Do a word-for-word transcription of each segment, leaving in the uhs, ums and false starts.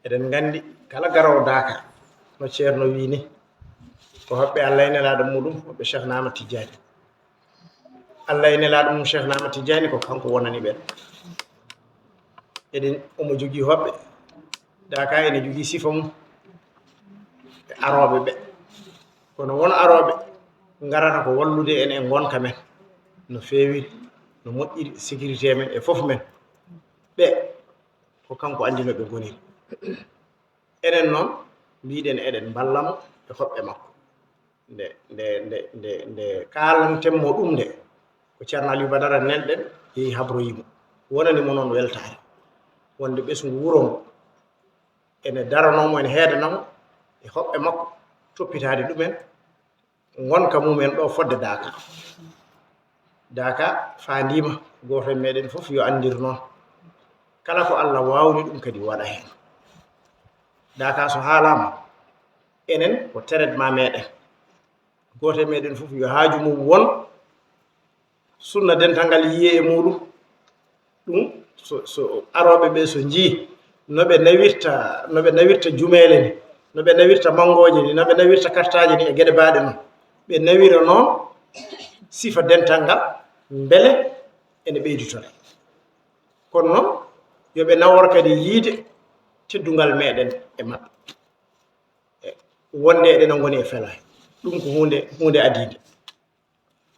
Eɗen nganndi kala garoowo Daaka, no Ceerno wii ni, ko hoɓɓe Allah e Nelaaɗo muɗum, hoɓɓe Cheikh Naama Tijjaani. Allah e Nelaaɗo mum Cheikh Naama Tijjaani ko kanko wonani ɓen. Eɗen, omo jogii hoɓɓe, Daaka ene jogii sifa mum e arooɓe ɓe. Kono won arooɓe ngarata ko wallude en e ngonka men, no feewiri, no moƴƴiri, sécurité men e fof men. Ɓe, ko kanko anndi no ɓe ngoniri. Enen noon, mbiɗen eɗen mballa mo e hoɓɓe makko. Nde, nde, nde, nde, nde kaalanten mo ɗum nde, ko Ceerno Aliou Badara nelɗen, yehi habroyi mo. Wonani mo noon weltaare. Wonde ɓesngu wuro ngo ene daranoo mo, ene heedana mo e hoɓɓe makko, toppitaade ɗumen, ngonka mumen ɗo fodde Daaka. Daaka faandiima, gooto e meɗen fof yo anndir noon. Kala ko Allah waawni ɗum kadi waɗa heen. Daaka so haalaama, enen ko traitement meɗen. Gooto e meɗen fof yo haaju mum won sunna dental ngal yiyee e muɗum. Ɗum so, so arooɓe ɓe so njii no ɓe nawirta, no ɓe nawirta jumeele ni, no ɓe nawirta manngooje ni, no ɓe nawirta kartaaje ni e geɗe baaɗe noon, ɓe nawira noon sifa dental ngal, mbele ene ɓeyditore. Kono noon, yo ɓe nawor kadi yiide teddungal meɗen e maɓɓe. E wonde eɗen ngoni e felaay. Ɗum ko huunde, huunde adiinde.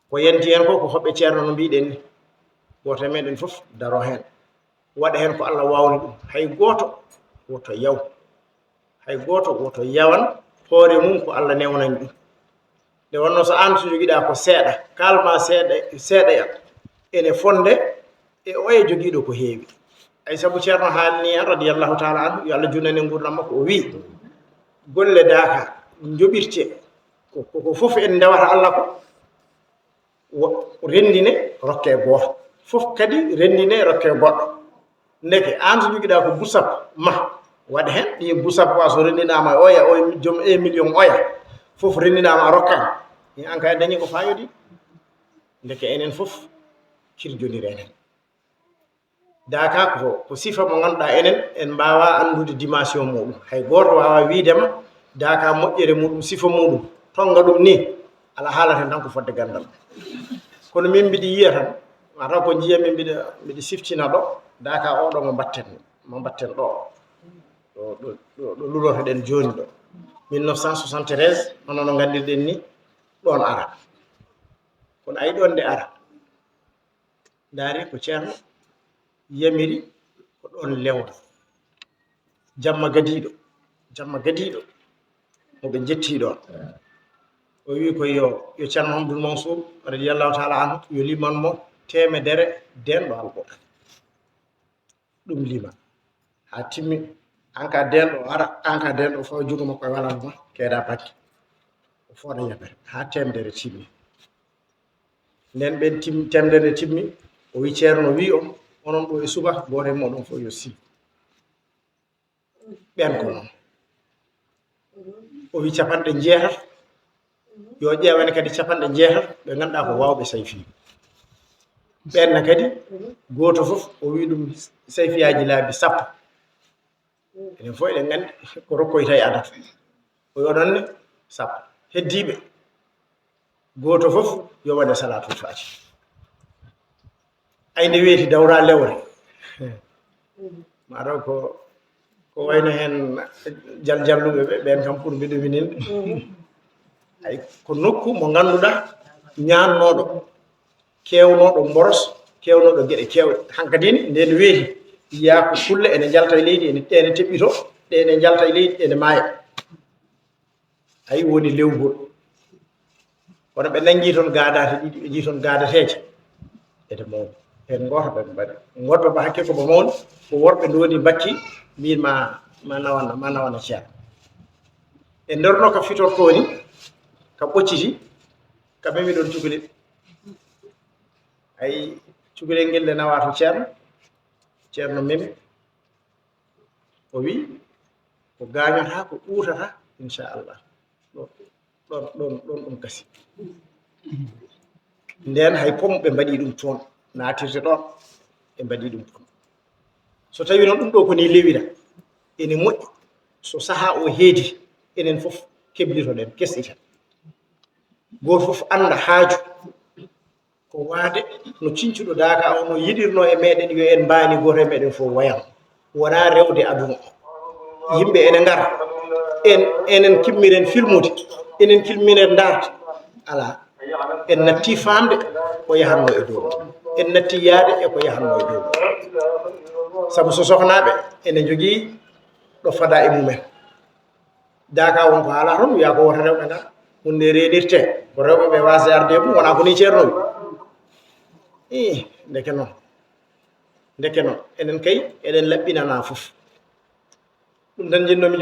Ko yanti heen ko, ko hoɓɓe Ceerno no mbiɗen ni. Gooto e meɗen fof daro heen. Waɗa heen ko Allah waawni ɗum. Hay gooto woto yaw. Hay gooto woto yawan hoore mum ko Allah newnani ɗum. Nde wonnoo so aan so jogiɗaa ko seeɗa, kaalma seeɗa, seeɗa ya, ene fonde e oya jogiiɗo ko heewi. Ay sabu Ceerno haalni en, radiyallahu taala anhu, yo Allah junnane nguurndam makko, o wii, golle Daaka njoɓirte ko, ko, ko fof en ndewata Allah ko, wo-, renndine rokke gooto. Fof kadi renndine rokke goɗɗo. Ndeke, aan so jogiɗaa ko busap ma, waɗa heen ɗi busap wa so renndinaama e oya, o joom un million oya, fof renndinaama a rokkaama. Ni aan kay a dañi ko fayodi. Ndeke enen fof kirjondire enen. Daaka ko, ko sifa mo ngannduɗaa enen, en mbaawaa anndude dimension muɗum. Hay gooto waawaa wiide ma, Daaka moƴƴere muɗum, sifa muɗum, tonnga ɗum ni, alaa haalata heen tan ko fodde ganndal. Kono min mbiɗi yiya tan, mataw ko njiya min mbiɗa, mbiɗa siftina ɗo, Daaka o ɗo mo mbatten, mo mbatten ɗo. Ɗo, ɗo, ɗo, ɗo lulotoɗen jooni ɗo. Mille neuf cent soixante-treize, hono no nganndirɗen ni, ɗoon ara. Kono ayi ɗoon nde ara. Ndaari ko Ceerno yamiri ko ɗoon lewra. Jamma gadiiɗo, jamma gadiiɗo, mo ɓe njetti ɗoon. O wii ko yo, yo Ceerno Hamdul Mansour, radiyallahu taala anhu, yo liman mo teemedere deenɗo Alquraan. Ɗum lima. Haa timmi, aan ka deenɗo, ara, aan ka deenɗo, o fawa junngo makko e walal ma, keeda bakki. O fooda yamere. Haa teemedere timmi. Nden ɓen tim-, teemedere timmi, o wii Ceerno wii on, onon ɗo e suba, gooto e mooɗon fof yo sii. Ɓen ko noon. O wii capanɗe njeetati, yo ƴeewane kadi capanɗe njeetati, ɓe ngannduɗaa ko waawɓe sayfi. Ɓen na kadi, gooto fof, o wii ɗum sayfiyaaji laabi sappo. Enen fof eɗen nganndi ko rokkoyta e adata. O yo ɗonne sappo. Heddiiɓe, gooto fof yo waɗe salaatul faati. Ay nde weeti dawra lewre. Maɗo ko, ko wayno heen jaljalluɓe ɓe, ɓeen kam ɓurɓe ɗumininde. Ay ko nokku mo ngannduɗaa ñaannooɗo, keewnooɗo mboros, keewnooɗo geɗe keewɗe. Hankadine, nden weeti, yiyaa ko kulle ene njalta e leydi, ene, ene teɓɓito, ɗe ene njalta e leydi, ene maaya. Ayi, woni lewgol. Kono ɓe nanngi toon gaadaate ɗiɗi, ɓe njii toon gaadateeje. Ede mawni. Heen gooto ɓe mbaɗi. Goɗɗo ba hakke ko ba mawni, ko worɓe ndondi mbakki, mbiin ma, ma nawana, ma nawana Ceerno. E nder no ka fitortoo ni, ka ɓocciti, ka memi ɗoon cukalel. Ayi, cukalel ngel nde nawaa to Ceerno, Ceerno memi. O wii, ko gaañotaa, ko ɓuutataa, inchallah. Ɗoon, ɗoon, ɗoon, ɗoon ɗum kasi. Ndeen hay pom ɓe mbaɗi ɗum toon, naatirde ɗoon, ɓe mbaɗi ɗum toon. So tawii noon ɗum ɗo ko ni lewira, ene moƴƴi, So sahaa o heedi, enen fof keblitoɗen, kesɗiten. Gooto fof annda haaju ko waade no ciñcuɗo daaka o, no yiɗirno e meɗen yo en mbaani gooto e meɗen fof wayan. Wonaa rewde aduna o. Yimɓe ene ngara, en, enen kimmiren filmude, enen kimmiren ndaarde. Alaa, en natti faamde ko yahatno e dow, en natti yaade e ko yahatno e dow. Sabu so sohnaaɓe ene njogii ɗo fada e mumen. Daaka won ko haalaa toon, wiyaa ko woto rewɓe ngar. Hunde reenirtee, ko rewɓe ɓe waasde arde e mum, wonaa ko nii ceerno wi. Ih, ndeke noon. Ndeke noon, enen kay, eɗen laɓɓinanaa fof. Ɗum tan njinnoomi